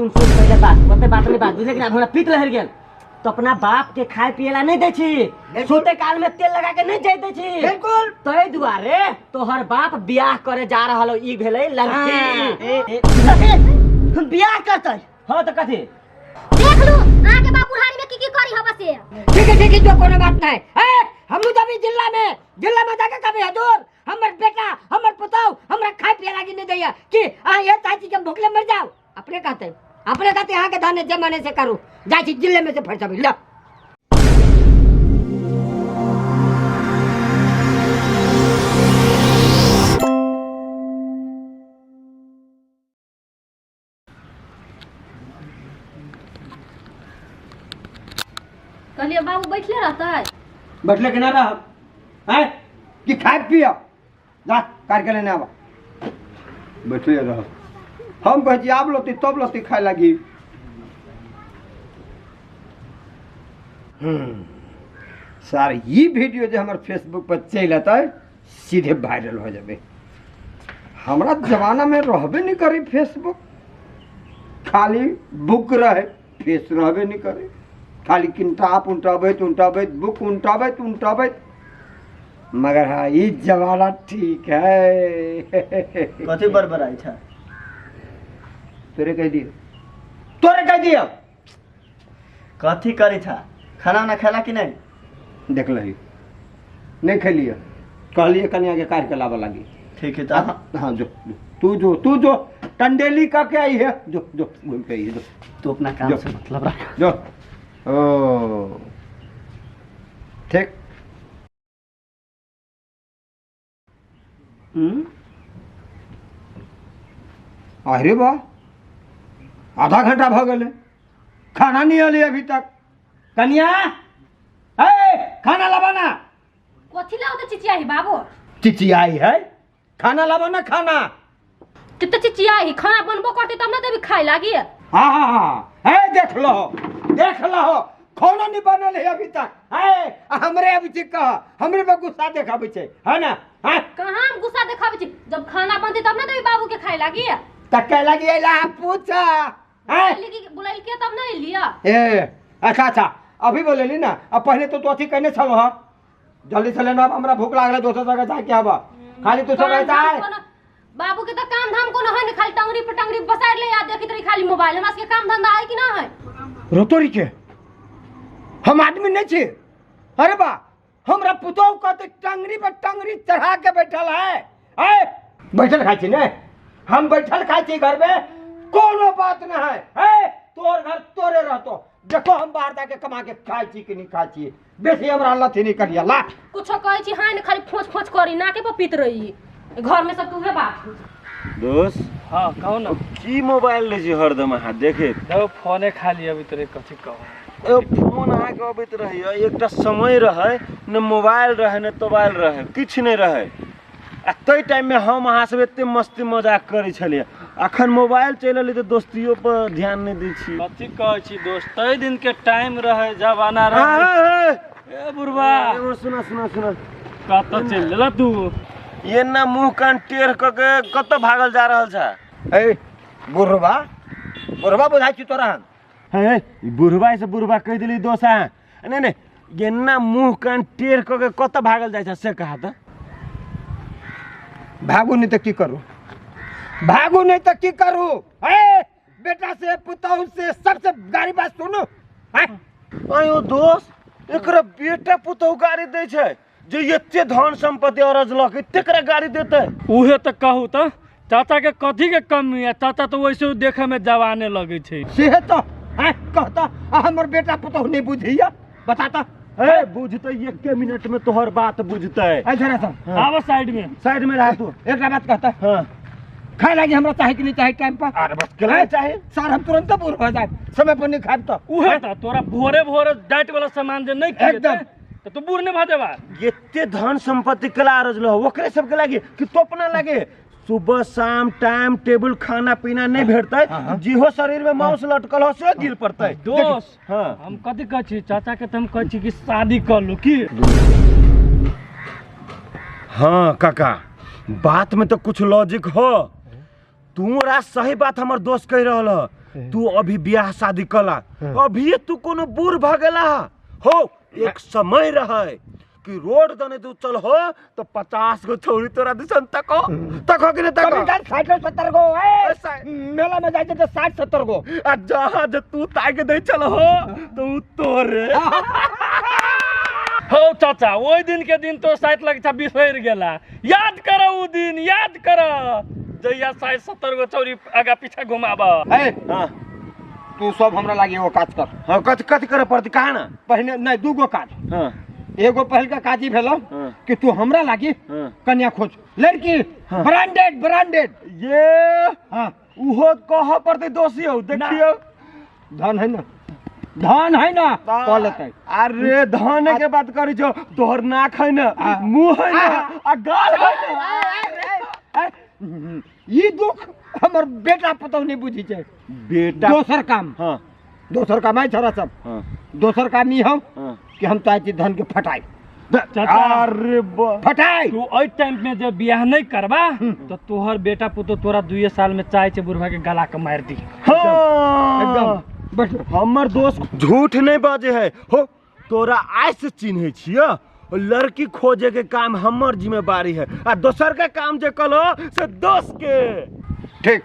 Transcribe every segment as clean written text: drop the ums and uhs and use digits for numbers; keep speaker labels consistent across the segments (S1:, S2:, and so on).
S1: सुन सुन पहिले बात ओते बात नहीं बात बुझले कि ना हमरा पीत लहर गेल तो अपना बाप के खाए पिए ला नहीं दै छी सोते काल में तेल लगा के नहीं जाय दै छी
S2: बिल्कुल।
S1: तै दुआरे तोहर बाप बियाह करे जा रहल हो, ई भेलै लड़की
S2: हम बियाह करतै
S1: हाँ तो कथी
S3: देख लू अहाँ के बाप बुढ़ारी में की की करी हवा से
S2: ठीक है ठीक है जो कोनो बात नहीं ए हमू जबी जिला में जिला में जाके कभी हजूर हमर बेटा हमर पुतौ हमरा खाए पिए लागी नहीं दैया कि अहाँ ये चाहै छी कि हम भूखले मर जाओ अपने कहते अपने कहते यहाँ के धाने जमाने से करू जाइ छी जिले में से फट जाबी लो
S3: कहलिए बाबू बैठले रहतै
S4: बैठले के ना रह हैं कि खाए पिया जा कार के लेने आवा बैठले रह हम कहै छी आब लती तब लती खाए लागी सर ई वीडियो जे हमर फेसबुक पर चलि एतै सीधे वायरल हो जेबै हमरा जमानामे रहबे नहि करै फेसबुक खाली बुक रहे फेस रहबे नहि करै खाली किनटाप उनटबैत उनटबैत बुक उनटबैत उनटबैत मगर हाँ ई जमाना ठीक है
S5: कथी बड़बड़ाइ छै
S4: तोरे कह दियो तोरे कह दियो
S5: कथी करी था खाना उना खेला कि नहीं
S4: देख लही नहीं खेलिए कहलिए कनिया के काट के लाबऽ लागी
S5: ठीक है तो अहाँ-
S4: हाँ जो जो, तू जो तू जो टंडेली का के आई है जो जो घूम के आई है जो
S5: तू अपना काम
S4: जो।
S5: से मतलब रख
S4: जो ओ ठीक
S1: हम्म?
S4: अरे वाह आधा घंटा भ गेलै खाना नहीं अली अभी तक कनिया ए खाना लाबा ना
S3: कथी ला ओते चिचियाही बाबू
S4: चिचियाई है खाना लाबा ना खाना
S3: कते चिचियाही खाना बनबो करते तब ना देबी खाए लागी
S4: हाँ हाँ हाँ है देख लो देख लो खाना नहीं बनल है अभी तक है आ हमरे अभी ठीक कह हमरे पे गुस्सा देखाबै छै है ना हाँ
S3: कहाँ हम गुस्सा देखाबै छी जब खाना बनते तब ना देबी बाबू के खाए लागी
S4: त कै लगी अइला पूछा हैं
S3: बुलैल के तब ना एलिया
S4: ए अच्छा अच्छा अभी बोलेली ना अब पहले तो तू अथी कहने छलो हा जल्दी से लेना अब हमरा भूख लागल है दोसर जगह जाके आबा खाली तू सब
S3: काम
S4: ऐसा
S3: धाम
S4: है
S3: कोनो बाबू के तो काम धाम कोनो है नहीं खाली टंगरी पर टंगरी बसार ले आ देखित रही खाली मोबाइल हमरा सबके काम धंधा है कि ना है
S4: रोतोरी के हम आदमी नहीं छी अरे बा हमरा पुतोह कहते टंगरी पर टंगरी चढ़ा के बैठल है ए बैठल खाइ छी ने हम बैठल खाइ छी घर में कोनो बात न है ए तोर घर तोरे रहतो देखो हम बाहर जाके कमा के खाइ छी कि नहीं खाइ छी बेसी हमरा लथी नहीं करिया ला
S3: कुछो कहै छी हाँ ने खाली फोच फोच करी नाके पर पीत रही घर में सब उहे बात
S6: दोस्त
S7: हाँ कहू ना
S6: की मोबाइल लै छी हरदम अहाँ देखैत
S7: देखो फोने खाली अभी तोरे कथी कहू
S6: एगो फोन अहाँके अबैत रहैए एकटा समय रहै ने मोबाइल रहै ने तोबाइल रहै किछु नहि रहै आ ताहि टाइममे हम अहाँ सब एते मस्ती मजाक करै छलियै अखन मोबाइल चलि एलै तऽ दोस्तियो पर ध्यान नहि दै छी
S7: कथी कहै छी दोस्त ताहि दिन के टाइम रहै जमाना रहै ए बुढ़बा
S6: एगो सुना सुना सुना
S7: कतऽ चलि गेला तू
S6: एना मुँह कान टेढ़ कऽ के कतऽ भागल जा रहल छै
S4: ए बुढ़बा बुढ़बा बुझाइ छी तोरा हम
S6: हे ई बुढ़बा से बुढ़बा कहि देली दोस्त अहाँ नहि नहि एना मुँह कान टेढ़ कऽ के कतऽ भागल जाइ छै से कहा तऽ
S4: भागू नहीं तो की करू भागू नहीं तो की करू ए बेटा से पुतहु से सबसे गाड़ी बात सुनू हैं?
S6: आयो दोस्त एकरा बेटा पुतहु गाड़ी दै छै जे एते धन सम्पत्ति अरजलक तेकरा गाड़ी देतै
S7: उहे तऽ कहू तऽ चाचा के कथी के कमी है चाचा तऽ वैसे देखे में जवाने लगै छै
S4: से तो हैं कहता आ हमर बेटा पुतहु नहीं बुझैया बताता
S6: हे बुझतै एके मिनट में तोहर बात बुझतै
S4: ऐसे रहता
S7: आबो साइड में
S6: साइड में रह तू
S4: एक बात कहता
S6: हाँ
S4: खाए लागी हमरा चाहे कि नहीं चाहे टाइम पर
S6: अरे बस केला चाहे
S4: सर हम तुरंत बूढ़ हो जाए समय पर नहीं खाएब तो
S7: उहे तऽ तोरा भोरे भोरे डाइट वाला सामान जे नहीं खिएतै
S4: एकदम।
S7: तऽ तू बूढ़ नहीं भऽ जेबा
S6: एते धन संपत्ति केला अरजलो ओकरे सबके लागे कि तो अपना लागे सुबह शाम टाइम टेबुल खाना पीना नहीं भेटतै जेहो शरीर में मांस लटकल हो से गिर पड़तै
S7: दोस्त
S6: हाँ
S7: हम कथी कहै छी चाचा के तऽ हम कहै छी कि शादी कर लू की
S6: हाँ काका बात में तो कुछ लॉजिक हो तू रा सही बात हमर दोस्त कह रहल ह तू अभी बियाह शादी कला, अभी तू कोनो बूढ़ भ गेला हो। एक समय रहे कि रोड दने तू चल हो तो 50 गो छौरी तोरा दिसन तको तको कि नहीं तको।
S4: 60-70 गो ए मेला में जाय तो 60-70 गो,
S6: आ जहां जे तू ताके दे चल हो तो उ तोरे
S7: हो। चाचा ओहि दिन के दिन तो शायद लग छा बिसरि गेला, याद कर उ दिन, याद कर जहिया 60-70 गो छौरी आगा पीछा घुमाब।
S4: ए हां तू सब हमरा लागी एगो काज कर।
S6: हां कथि कथि करे पड़त कहा ना?
S4: पहिने नहीं दू गो काज।
S6: हां
S4: एगो पहिलका काज ई भेलो कि तू हमरा लागी कन्या खोज, लड़की ब्रांडेड ब्रांडेड।
S6: ये
S4: हां
S6: उहो कह पड़ते दोषी हो, देखियो
S4: धन है ना, धन है ना कह लेते।
S6: अरे धन के बात करी जो तोहर नाक है ना, मुंह है ना, आ गाल है ना।
S4: ई दुख हमर बेटा पुतहु नहीं बुझी छै।
S6: बेटा
S4: दोसर काम।
S6: हां
S4: दोसर काम है छोरा सब।
S6: हां
S4: दोसर काम ई हम कि हम चाहे छी धन के फटाई।
S6: अरे
S4: फटाई
S7: तू ओइ टाइम में जब बियाह नहीं करबा तो तोहर बेटा पुतहु तोरा 2 साल में चाहे छे बुढ़वा के गला के मार दी।
S6: हां
S4: एकदम बैठ।
S6: हमर दोस्त झूठ नहीं बाजे है हो, तोरा आइ से चिन्है छियो। लड़की खोजे के काम हमर जिम्मेवारी है आ दोसर के काम जे कलो से दोस्त के।
S4: ठीक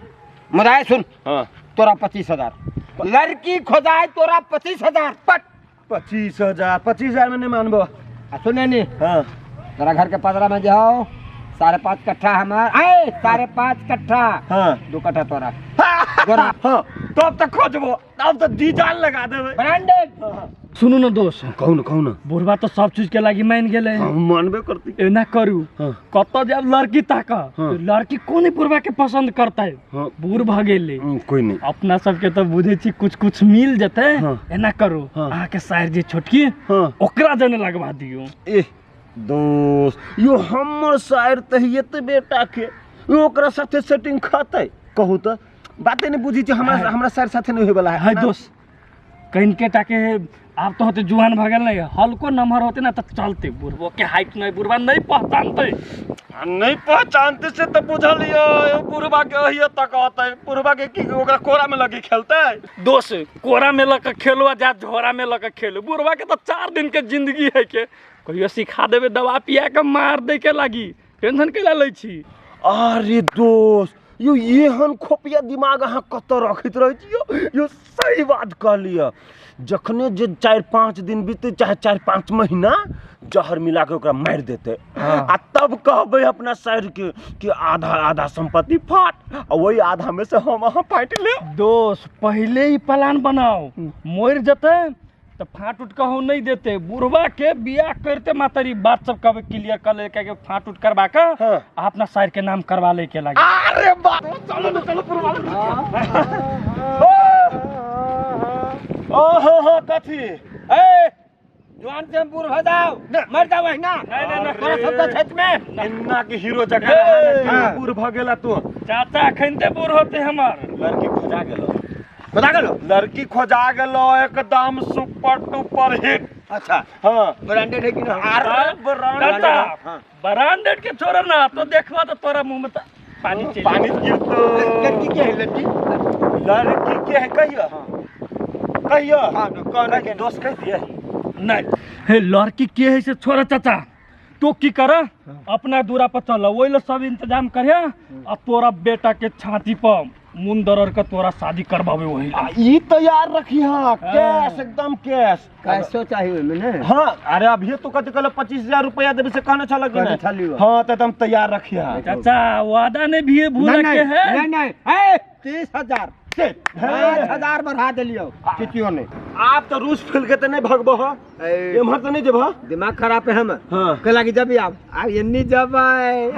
S4: मुदाय सुन।
S6: हां
S4: तोरा 25,000 लड़की खोजाए, तोरा 25,000 पट।
S6: 25,000 25,000 में नहीं मानबो।
S4: आ सुने नी।
S6: हां
S4: तोरा घर के पदरा में जाओ, 5.5 कट्ठा हमार, आए 5.5 कट्ठा।
S6: हां
S4: 2 कट्ठा तोरा।
S6: हां तब तक खोजबो, तब तो जी जान लगा देबे
S4: ब्रांडेड।
S7: सुनू न दोस्त।
S6: कहू न कहू न।
S7: बुढ़वा तो सब चीज के लागी मान गेले।
S6: हम मानबे करती।
S7: एना करू।
S6: हाँ।
S7: कत जब लड़की ताक।
S6: हाँ।
S7: लड़की कोन बुढ़वा के पसंद करता है।
S6: हाँ।
S7: बूढ़ भ गेले।
S6: कोई नहीं।
S7: अपना सबके तो बुझे छी कुछ कुछ मिल जते।
S6: हाँ।
S7: एना करू।
S6: हाँ।
S7: अहाँ के सायर जे छोटकी।
S6: हाँ।
S7: ओकरा जने लगवा दियो।
S6: ए दोस्त यो हमर सायर त हेते बेटा के यो ओकरा साथे सेटिंग खाते कहू त बाते नहीं बुझी छी। हमरा हमरा सायर साथे नहीं होय वाला है।
S7: है दोस्त कहीं टाके आप तो होते जुआन भगल नहीं, हल्को नमहर होते ना तो चलते। बुढ़बो के हाइट नहीं, बुढ़बा नहीं पहचानते।
S6: नहीं पहचानते से तो बुझलियो बुढ़बा के अहिए तक आते। बुढ़बा के की ओकरा कोरा में लगी खेलते।
S7: दोस्त कोरा में लग के खेलो जा झोरा में लग के खेलो, बुढ़बा के तो 4 दिन के जिंदगी है के कहियो सिखा देबे दवा पिया के मार दे के लागी, टेंशन कैला लै छी।
S6: अरे दोस्त यो एहन खोपिया दिमाग अहाँ कतऽ रखैत रहै छी? यो सही बात कहलियै। जखने जे 4-5 दिन बीतते चाहे 4-5 महीना जहर मिला के ओकरा मारि देते।
S4: हाँ।
S6: आ तब कहबै अपना सर के कि आधा आधा संपत्ति फाट आ वही आधा में से हम अहाँ फाटि लेब।
S7: दोस्त पहले ही प्लान बनाओ, मरि जते तो फाट उट कहूँ नहीं देते। बुढ़वा के बियाह करते मातारी बात सब कब क्लियर कर ले के फाट उट करवा के।
S6: हाँ।
S7: अपना सायर के नाम करवा ले के लागे।
S6: अरे बाप चलो ना चलो बुढ़वा। ओ हो हो कथी
S4: ए जवान से बूढ़ हो जाओ, मर जाओ ना।
S7: नहीं नहीं
S4: तोरा सब तो खेत में
S6: इन्ना के हीरो जगह बूढ़ भ गेला तू।
S7: चाचा अखन ते बूढ़ होते हमर।
S6: लड़की खोजा गेलो,
S4: खोजा गेलो,
S6: लड़की खोजा गेलो एकदम सुपर डुपर हिट।
S4: अच्छा
S6: हां
S4: ब्रांडेड है कि ना?
S6: अरे ब्रांडेड।
S7: हां ब्रांडेड के छोड़ ना तो देखवा तो तोरा मुंह में पानी चल
S6: पानी गिरतो।
S4: लड़की के है? लड़की
S6: लड़की के है कहियो। कहियो
S4: हां कौन है
S6: दोस्त कह दिए
S7: नहीं हे लड़की के है से छोड़ चाचा। तो की कर अपना दूरा पर चल, वही लो सब इंतजाम करे आ तोरा बेटा के छाती पर मुन दरर के तोरा शादी करवावे वही।
S6: ई तैयार रखी हां कैश एकदम कैश।
S4: कैशो चाहिए ओमे ने?
S6: हां अरे अभी तो कथि कहले 25,000 रुपया देबे से कहने छल कि नहीं? हां त एकदम तैयार रखी हां
S7: चाचा। वादा नहीं भी भूल के है।
S4: नहीं नहीं ए 30,000 5,000 बढ़ा देलियो कितियो नहीं।
S6: आप तो रूस फैल के त नहीं भगबो हो, एम्हर त नहीं जेबो।
S4: दिमाग खराब है हम।
S6: हां
S4: कहला कि जब आप एन्नी जबै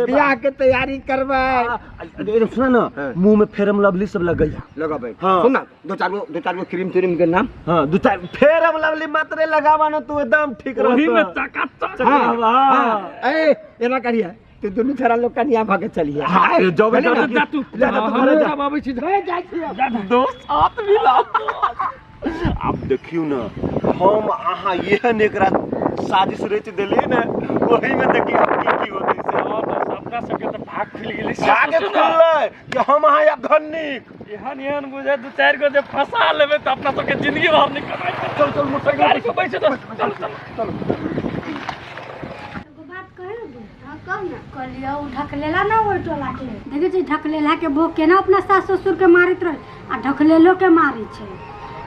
S4: बियाह के तैयारी करबै।
S6: सुन ना मुंह में फेरम लवली सब लगैया
S4: लगबै।
S6: हाँ।
S4: सुन ना दो चार गो क्रीम त्रीम के नाम।
S6: हां दो चार फेरम लवली मात्रे लगावा ना तू एकदम ठीक रहत।
S7: ओही में ताकत।
S4: हां ए एना करिया तू दुनू छोरा लोग कनिया भागे चलिए।
S6: हां जब
S7: जा तू
S6: जा तू घरे जा।
S7: आबै छी
S4: जाय छी
S6: दोस्त हाथ मिला। आप देखियो ना हम अहाँ एहन एकरा साजिश रच देलियै ने वही में देखियो की की होतै से।
S7: हां दोस्त अपना सबके त भाग खुलि गेलै।
S6: भाग खुललै कि हम अहाँ आब धनिक।
S7: एहन एहन बुझे दू चारि गो जे फंसा लेबै तऽ अपना सबके जिंदगी भर नहीं कमाइ। चल चल मोटरसाइकिल गाड़ी पर बैसे, चल चल चल।
S8: एगो बात कहे दू? हाँ कह ना। कहलियै ओ ढकलेला ना ओहि टोला के देखै छी, ढकलेला के भोग केना अपना सास ससुर के मारैत रहे आ ढकलेलो के मारै छै।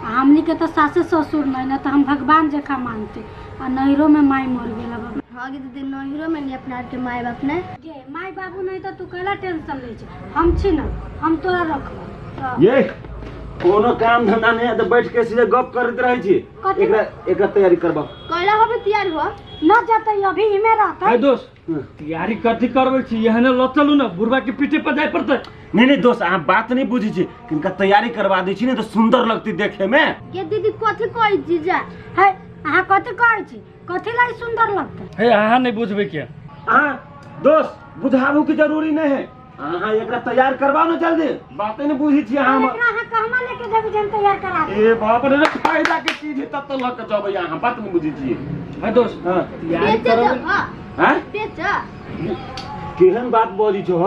S8: आ हमनी के तऽ सासे ससुर नहीं ना, तऽ हम भगवान जकाँ मानते। आ नैहरो में माय मर गेल।
S9: हाँ गे दीदी, नैहरो में नहीं अपना आरके माय बाप ने।
S8: गे माय बाबू नहीं तऽ तू कैला टेंशन लै छै? हम छी ना, हम तोरा रखबो।
S6: ये कोनो काम धंधा नहीं है तो बैठ के सीधे गप करैत रहै छी।
S8: कथी?
S6: एकरा एकरा तैयारी करबा।
S9: कैला होबे तैयार हुआ?
S8: न जतै अभी इमे रहतै।
S7: है दोस्त, तैयारी कथी करबै छी? एहने लऽ चलू ने, बुढ़बा के पीठे पर जाय पड़तै।
S6: नहीं नहीं दोस्त, अहाँ बात नहीं बुझै छी। किनका तैयारी करवा दै छी ने तऽ सुंदर लगती देखे में।
S9: गे दीदी कथी कहै छी जा?
S8: है अहाँ कथी कहै छी? कथी लाई सुंदर लगतै?
S7: हे अहाँ नहीं बुझबै के।
S6: अहाँ दोस्त बुझाबू के जरूरी नहीं है, अहाँ एकरा तैयार करवाओ ना जल्दी। बातें नहीं बुझै छी अहाँ।
S8: एकरा अहाँ कहमा लेके जेबै जे हम तैयार करा देब?
S6: ए बाप रे, फायदा के चीज है तब तो लऽ के जेबै। अहाँ बात नहीं बुझै छी।
S7: है दोस्त,
S6: हाँ
S7: तैयारी
S9: बेच
S7: करबै।
S9: देब। हाँ
S6: हैं
S9: बेच।
S6: केहन बात बजै छौ?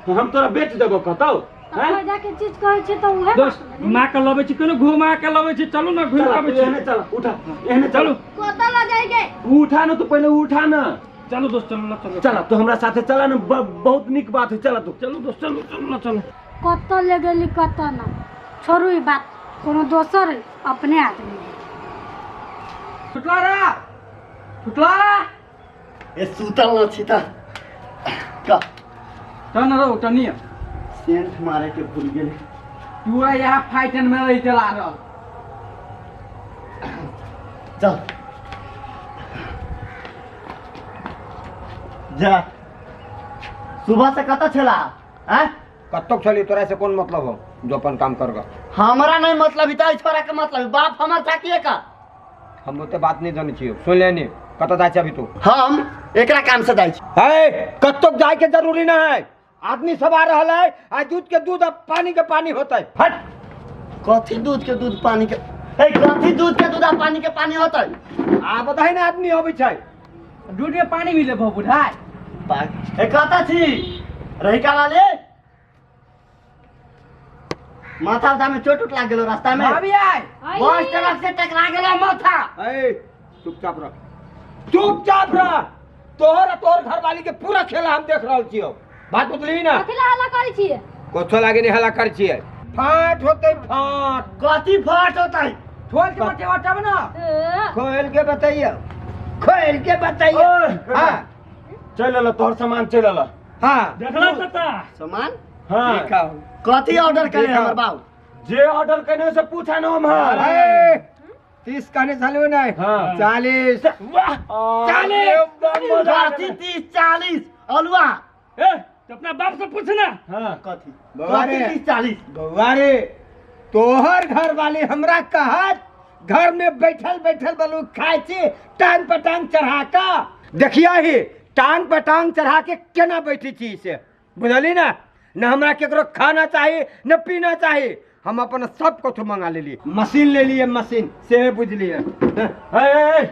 S6: ह हम तोरा बेच देबो कतौ?
S8: तऽ
S6: हैं
S8: फायदा के चीज कहै छी तऽ उहे।
S7: दोस्त घुमा के लबै छी, कोनो घुमा के लबै छी, चलू ना घुमा
S6: चल
S7: आबै छी।
S6: एहने चल, उठा एहने चलू।
S9: कतऽ लऽ जाएगे?
S6: उठा ना तू, पहले उठा ना।
S7: चलू दोस्त, चलू ना चलू।
S6: चला तू हमरा साथे चला ना, बहुत नीक बात है। चला तू,
S7: चलू दोस्त, चलू चलू ना चलू।
S8: कतऽ ले गेली कतऽ ना, छोड़ू ई बात, कोनो दोसर है, अपने आदमी है।
S1: छुटला रे, छुटला।
S5: ए सुतल न छी त का
S1: चल न रौ टनिया।
S5: सेंट मारे के भूल गेल।
S1: तू यहाँ फाइटन में रही चला रहल।
S5: चल जा, सुबह से कतऽ छला? हैं
S4: कतौ छली, तोरा से कौन मतलब हो? जो अपन काम करगा।
S5: हमरा नहीं मतलब है, त छोरा के मतलब। बाप हमर चाकिए का।
S4: हम ओते बात नहीं जानै छियो, सुन लेनी। कतऽ जाइ छै अभी तू?
S5: हम एकरा काम से जाइ छी।
S4: है कतौ जाय के जरूरी ना है। आदमी सब आ रहल है, आ दूध के दूध आ पानी के पानी होतै। हट।
S5: कथी दूध के दूध पानी के? ए कथी दूध के दूध आ पानी के पानी होतै?
S4: आ बताही ना, आदमी अबै छै।
S1: दूध में पानी मिले भौ बुढ़ाई।
S5: ए कतऽ छी रहिका वाले? माथा उथा में चोट उट लाग गेलो रास्ता में?
S1: भाभी आय।
S5: बस ट्रक से टकरा गेलो माथा।
S4: ए चुपचाप रह, चुपचाप रह। तोहर आ तोहर घरवाली के पूरा खेला हम देख रहल छियौ। बात बुझली ना?
S3: कथी ला हल्ला करै छियै?
S4: कथो लागे नहीं हल्ला कर छियै। फाट होतै फाट।
S5: कथी फाट होतै?
S1: छोड़ के बटे बटे ना।
S3: ए,
S4: खोल के बताइए, खोल के बताइए। हाँ
S6: चल अल तोहर सामान, चल अल।
S4: हाँ
S7: देखला चाचा?
S5: सामान?
S6: हाँ
S4: देखा।
S5: कथी ऑर्डर करे हमर बाबू?
S6: जे ऑर्डर केने से पूछा ना उम्हर।
S4: अरे 30 कहने छलू नहीं?
S6: हाँ।
S4: 40।
S6: वाह
S4: 40।
S5: कथी 30 40 अलुआ?
S7: ए तो अपना बाप से पूछ ना।
S6: हाँ
S5: कथी
S4: बौआ रे।
S5: कथी 30 40?
S4: बौआ रे, तोहर घर वाली हमरा कहत घर में बैठल बैठल बलू खाय छी टांग पर टांग चढ़ा का। देखिया ही टांग पर टांग चढ़ा के केना बैठी छी से बुझली ना? न हमरा केकरो खाना चाही न पीना चाही। हम अपन सब कुछ मंगा लेली, मशीन ले लिए, मशीन से बुझलिए।
S6: ए,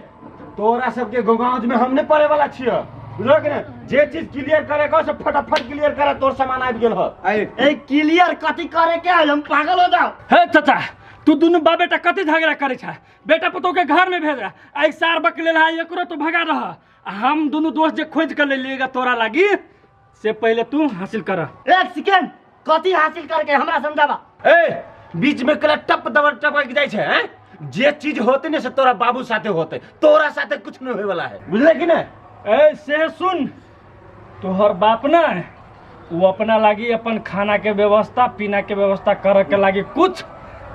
S6: तोरा सबके गोगांव में हम नहीं पड़े वाला छियै, बुझलो कि नहीं? जे चीज क्लियर करे के से फटाफट क्लियर करे, तोर सामान आबि गेल ह।
S5: ए क्लियर कथी करे के है? हम पागल हो जाओ।
S7: हे चाचा, तू दुनू बाप बेटा कथी झगड़ा करे छा? बेटा पुतोह के घर में भेजा, आई सार बकलेल है एकरो तो भगा रह। हम दुनू दोस्त जे खोज के ले लिएगा तोरा लागी से पहले तू हासिल कर।
S5: एक सेकेंड, कथी हासिल करके हमरा समझाबा?
S6: ए बीच में कला टप दबर टपक जाय छै। हैं जे चीज होते ने से तोरा बाबू साथे होते, तोरा साथे कुछ नहीं होए वाला है, बुझले कि नहीं?
S7: ए से सुन, तोहर बाप ना वो अपना लागी अपन खाना के व्यवस्था पीना के व्यवस्था करे के लागी कुछ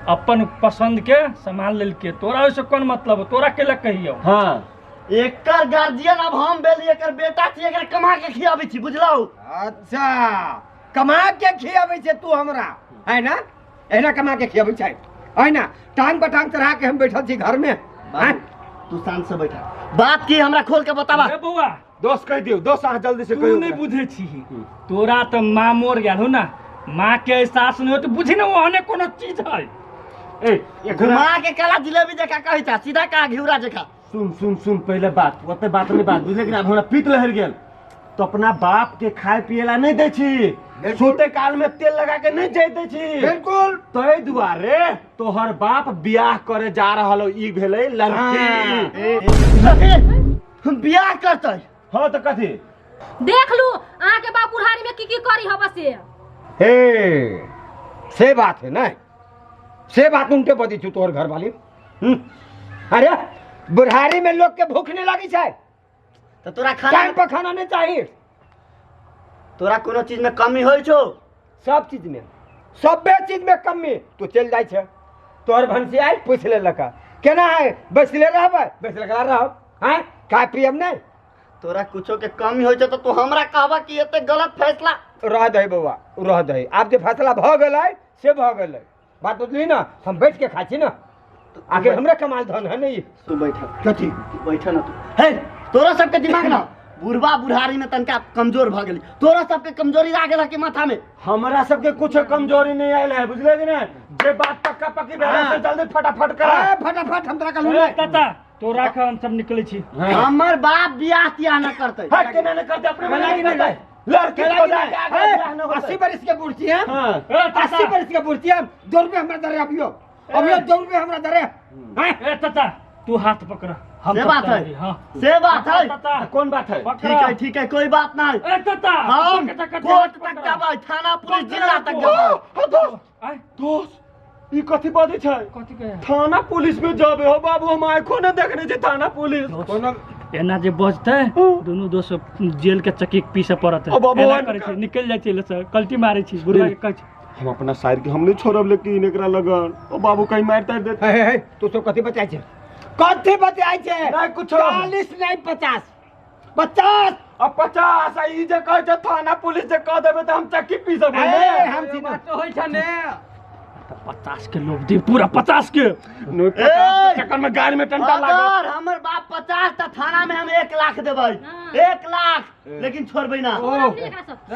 S7: अपन पसंद के सामान लेलके, तोरा ओइसे कोन मतलब? तोरा के लग कहियो?
S6: हाँ
S5: एकर गार्जियन अब हम भेली, एकर बेटा छी, एकर कमा के खियाबै छी, बुझलौ?
S4: अच्छा कमा के खियाबै छै तू हमरा, है ना? एना कमा के खियाबै छै, है ना? टांग पर टांग चढ़ा के हम बैठल छी घर में।
S5: तू शांत से बैठा, बात की हमरा खोल के बताबा।
S7: ए बौआ
S6: दोस्त कह दियो, दोस्त अहाँ जल्दी से
S7: तू
S6: कहियो।
S7: नहीं बुझे छी, तोरा तो माँ मोर गेल हो ना, माँ के एहसास नहीं हो तो बुझी ना ओहने कोनो चीज है।
S6: ए
S5: घुमा के काला जिलेबी जका कहै छ, सीधा का घिउरा जका।
S6: सुन सुन सुन पहले बात, ओते बात नहीं बात, बुझले कि ना? हमरा पीत लहर गेल तो अपना बाप के खाए पिए ला नहीं दै छी, सुते काल में तेल लगा के नहीं जाय दै छी।
S4: बिल्कुल।
S6: तै दुआरे तोहर बाप बियाह करे जा रहल हो, ई भेलै लड़की।
S5: हम बियाह करतै।
S6: हाँ तो कथी
S3: देख लू अहाँ के बाप बुढ़ारी में की की करी हबा से।
S4: हे से बात है ना, से बात उनके बदी छु तोहर घर वाली। अरे बुढ़ारी में लोग के भूख नहीं लागी छै
S5: तो तोरा खाना
S4: टाइम पर खाना नहीं चाहिए।
S5: तोरा कोनो चीज में कमी होय छौ?
S4: सब चीज में, सबे चीज में कमी। तू चल जाय छै तोहर भनसी आयल पूछ लेलक केना है, बैसले रहबै, बैसले रहब, हैं खाय पियब नहीं।
S5: तोरा कुछो के कमी होय छै तो तू हमरा कहबा कि एते गलत फैसला।
S4: रह दही बौआ, रह दही, आब जे फैसला भऽ गेलै से भऽ गेलै, बात बुझली ना। हम बैठ के खाइ छी ना, आखिर हमरा कमाल धन है नहीं।
S5: तू बैठ,
S4: कथी
S5: बैठ ना तू। हे तोरा सबके दिमाग ना बुढ़वा बुढ़ारी में तनका कमजोर भ गेली, तोरा सबके कमजोरी आ गेल के माथा में।
S6: हमरा सबके कुछ कमजोरी नहीं आयल है, बुझले कि नहीं? जे बात पक्का पक्की भेल से जल्दी फटाफट करा।
S4: फटाफट हम तोरा कहलू।
S7: चाचा तो राख, हम सब निकले छी।
S5: हमर बाप बियाह तियाह न करतै।
S6: हट के नहीं करतै, अपने में नहीं करतै। लड़की को जाके
S4: 80 बरिस के बुढ़ छी हम, 80 बरिस के बुढ़ छी हम। 2 रुपया हमरा दरे अभियो, अभियो 2 रुपया हमरा दरे।
S7: ए चाचा तू हाथ पकड़, हम
S5: से बात है।
S7: हां
S5: से बात है।
S6: कौन बात है?
S5: ठीक है ठीक है, कोई बात नहीं।
S7: ए चाचा
S5: हम कोर्ट तक जाबै, थाना पुलिस जिला तक जाबै।
S6: दोस्त दोस्त ई कथी बजै छै?
S7: कथी कहे?
S6: थाना पुलिस में जाबे हो बाबू, हम आंखो न देखने छी थाना पुलिस।
S7: कोनो एना जे बजतै दुनू दोस्त जेल के चक्की पीसे पड़त। एना करै छै, निकल जाइ छै से कल्टी मारै छी बुढ़वा के कहै छै।
S6: हम अपना साइड के हम नहीं छोड़ब, लेकिन एकरा लगन ओ बाबू कहीं मार तार देत।
S4: हे हे तू सब कथी बचाइ छै? कथी बचाइ छै?
S6: नहीं कुछ
S4: 40 नहीं 50 50
S6: अब 50 आ ई जे कहै छै थाना पुलिस जे कह देबे त हम चक्की पीसब।
S4: हम सीधा
S1: तो होय छै ने
S7: 50 के लोभ दे, पूरा 50 के
S6: चक्कर में गाड़ी में टंटा लागल।
S5: हमर बाप 50 त थाना में हम 1 लाख देबै, 1 लाख, लेकिन छोड़बै ना।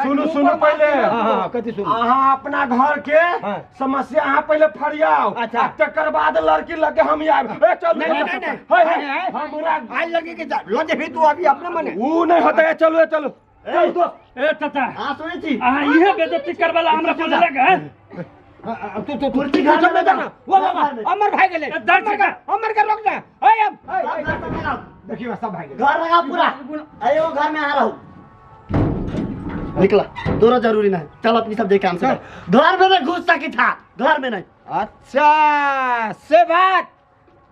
S6: सुनू सुनू पहले,
S4: हां कथी सुनू?
S6: अहाँ अपना घर के समस्या अहाँ पहले फरियाओ,
S4: अच्छा,
S6: तकर बाद लड़की लगे हम आएब। ए चल,
S4: नहीं नहीं नहीं,
S6: हे हमरा
S4: आई लड़की के ल जेबी तू अभी अपने मने
S6: ऊ नहीं होतै। चलू चलू चल दोस्त।
S7: ए चाचा
S5: हां सुनै छी,
S7: अहाँ इहे बेइज्जती करबला हमरा बोले लग है।
S4: तू तू कुर्सी घर में जाना, वो बाबा अमर भाई गेले, अमर के रोक दे। ए अब देखियो सब भाई गेले,
S5: घर लगा पूरा। अरे वो घर में आ रहा हूं, निकला तोरा जरूरी नहीं, चल अपनी सब देख काम से। घर में नहीं घुस सकी था, घर में नहीं।
S4: अच्छा से बात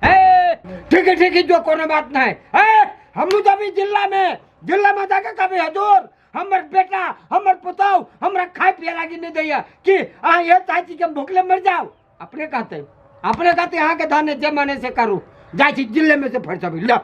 S4: है, ठीक है ठीक है, जो कोनो बात नहीं है। हम तो अभी जिला में, जिला में जाके कभी हजूर हमर बेटा हमर पुतहु हमरा खाय पिए लागी नहीं दैया कि अहाँ ये चाहै छी कि हम भूखले मर जाओ। अपने कहते, अपने कहते अहाँ के धन जे मने से करू, जाइ छी जिले में से फरसबी ल।